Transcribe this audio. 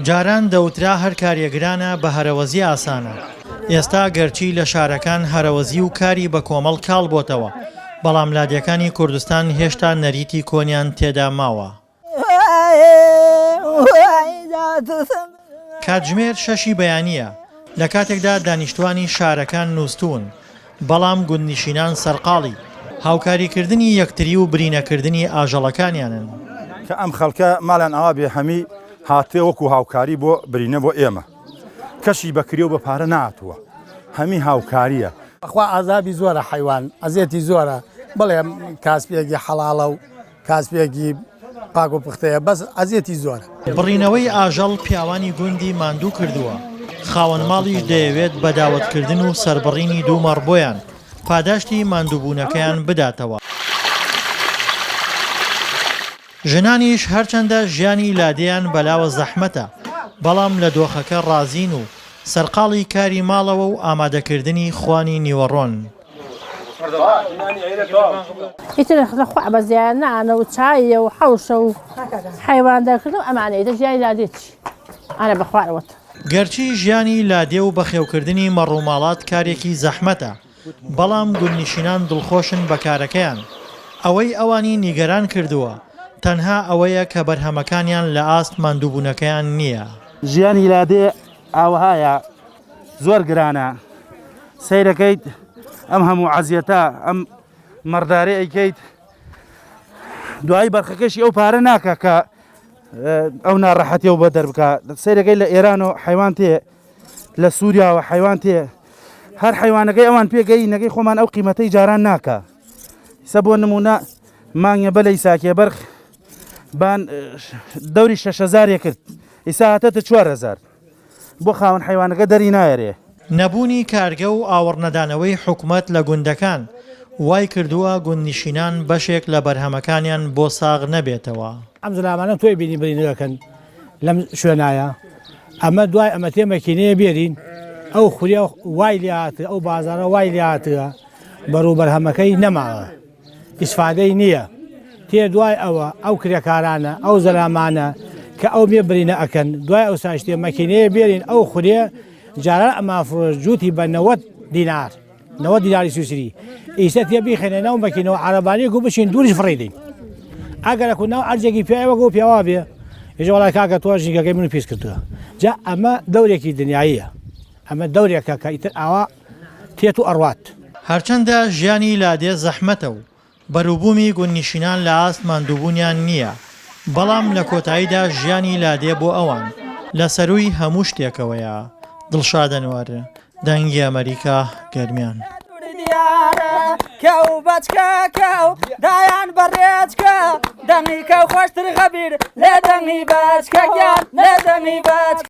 جاران دەوترا هەر کارێ گرانە بە هەرەوەزی ئاسانە، ئێستا گەرچی لە شارەکان هەرەوەزی و کاری بە کۆمەڵ کاڵ بۆتەوە، بەڵام لادێکانی کوردستان هێشتا نەریتی کۆنیان تێدا ماوە. کاتژمێر شەشی بەیانییە، لە کاتێکدا دانیشتوانی شارەکان نووستوون، بەڵام گوندنشینان سەرقاڵی هاوکاریکردنی یەکتری و برینەکردنی ئاژەڵەکانیانن. کە ئەم خەڵکە ماڵیان ئاوا بێ هەمی هاتێ وەکو هاوکاری بۆ برینە بۆ ئێمە کەسی بە کرێ و بە پارە نەهاتووە هەمی هاوکاریە. بەخوا عەزابی زۆرە حەیوان ئەزێتی زۆرە بەڵێ کاسپیەکی حەڵاڵە و کاسپێکی پاک و پوختەیە بەس ئەزیەتی زۆرە. بڕینەوەی ئاژەڵ پیاوانی گوندی ماندوو کردووە، خاوەن ماڵیش دەیەوێت بە داوەتکردن و سەربڕینی دوو مەڕ بۆیان، پاداشتی ماندووبوونەکەیان بداتەوە. ژنانیش هەرچەندە ژیانی لادێیان بەلاوە زەحمەتە، بەڵام لە دۆخەکە ڕازین و سەرقاڵی کاری ماڵەوە و ئامادەکردنی خوانی نیوەڕۆن. ئیتر لە خوا بەزیایە نانە و چایە و حەوشە و حەیوان دەرکردن و ئەمانە ئیتر ژیانی لادێ چی ئەرە بە خوارەوەت. گەرچی ژیانی لادێ و بەخێوکردنی مەڕوماڵات کارێکی زەحمەتە، بەڵام گوندنشینان دڵخۆشن بە کارەکەیان. ئەوەی ئەوانی نیگەران کردووە تەنها ئەوەیە کە بەرهەمەکانیان لە ئاست ماندووبوونەکەیان نییە. ژیانی لادێ ئاوەهایە زۆر گرانە سەیرەکەیت ئەم هەموو عەزیەتە ئەم مەڕدارەی ئەیکەیت دوایی بەرخەکەشی ئەو پارە ناکە کە ئەو ناڕەحەتی و بە دەربکە سەیرەکەی لە ئێران و حیوان تێ لە سووریاوە حیوان تێ هەر حیوانەکەی ئەوان پێگەی نەکەی خۆمان ئەو قیمەتەی جاران ناکە سە بۆ نمونە مانگە بەلەی ساکێ بەرخ بان دەوری 6000 کرد ئیسا هاتەتە 4000 بۆ خاوەن حەیوانەکە دەری نایەرێ. نەبوونی کارگە و ئاوڕنەدانەوەی حکومەت لە گوندەکان، وای کردووە گوندنشینان بەشێک لە بەرهەمەکانیان بۆ ساغ نەبێتەوە. ئەم زەلامانە تۆی بینی برینەکەن لەم شوێنایە ئەمە دوای ئەمە تێ مەکینەیە بێرین ئەو خوریا وای لێ هاتە ئەو بازارە وای لێ هاتە بەڕوو بەرهەمەکەی نەماوە. ئیسفادەی نییە تێ دوای ئەوە ئەو کرێکارانە ئەو زەلامانە کە ئەو مێ برینە ئەکەن دوای ئەو ساشتێ مەکینەیە بێرین ئەو خورێ جاران ئەمافرۆش جووتی بە 90 دینار 90 دیناری سویسری ئیسە تێ بیخێنە ناو مەکینەوە عەرەبانیەک و بچین دووریش فڕی دەین ئەگەرەکو ناو ئەرجێکی پیاوەکە و پیاوا بێ ئێژە وەڵای کاکە تۆ ژینگەکەی من پیس کردووە جا ئەمە دەورێکی دنیاییە ئەمە دەورێکە کە ئیتر ئاوا تێت و ئەڕوات. هەرچەندە ژیانی لادێ زەحمەتە و بەروبوومی گوندنشینان لە ئاست ماندووبوونیان نییە، بەڵام لە کۆتاییدا ژیانی لادێ بۆ ئەوان لە سەرووی هەموو شتێکەوەیە. دڵشاد ئەنوەر، دەنگی ئەمەریکا، گەرمیان.